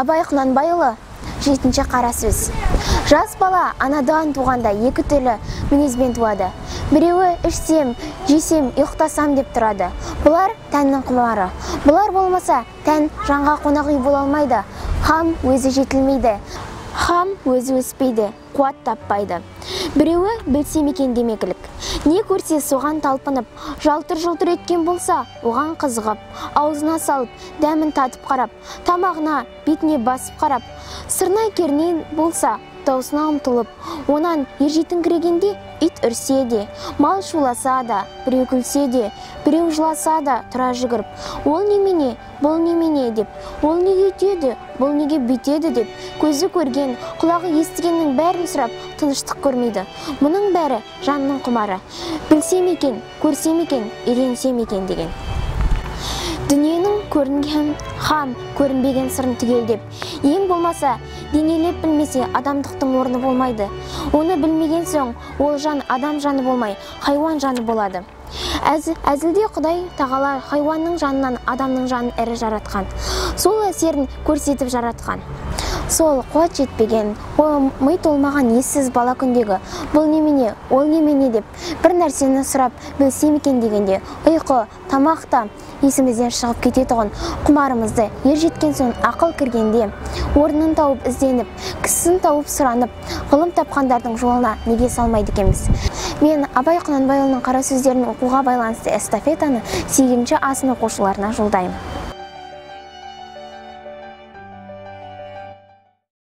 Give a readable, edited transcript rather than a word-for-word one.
Абай Құнанбайұлы, 7-ші қара сөз. Жас бала анадан туғанда екі түрлі мінезбен туады. Біреуі ішсем, жесем, ұйықтасам деп тұрады. Бұлар тәннің құмары. Бұлар болмаса, тән жанға қонақ үй бола алмайды. Хам өзі жетілмейді. Хам өзі өспейді, қуат таппайды. Біреуі білсем екен демекілік. Не көрсе соған талпынып, жалтыр-жылтыр еткен болса, оған қызығып, аузына салып, дәмін татып қарап, тамағына, бетіне басып қарап, сырнай керней болса, даусына ұмтылып, онан ержетіңкірегенде ит үрсе де, мал шуласа да, біреу күлсе де, біреу жыласа да тұра жүгіріп, ол немене, бұл немене деп, ол неге өйтеді, бұл неге бүйтеді деп, көзі көрген, құлағы естігеннің бәрін сұрап, тыныштық көрмейді. Мұның бәрі жанның құмары. Білсем екен, көрсем екен, үйренсем екен деген. Дүниенің көрінген хам, көрінбеген сырын түгелдеп, ең болмаса денелеп білмесе адамдықтың орны болмайды. Оны білмеген соң ол жан адам жаны болмай, хайуан жаны болады. Әзілде Құдай тағала хайуанның жанынан адамның жанын ірі жаратқан. Сол әсерін көрсетіп жаратқан. Сол қуат жетпеген, ми толмаған ессіз бала күндегі бұл немене, ол немене деп бір нәрсені сұрап білсем екен дегенде ұйқы, тамақ та есімізден шығып кететұғын құмарымызды ер жеткен соң ақыл кіргенде орнын тауып ізденіп, кісісін тауып сұранып, ғылым тапқандардың жолына неге салмайды екенбіз. Мен Абай Құнанбайұлының қара сөздерін оқуға байланысты эстафетаны 8-ші А сынып оқушыларына жолдаймын.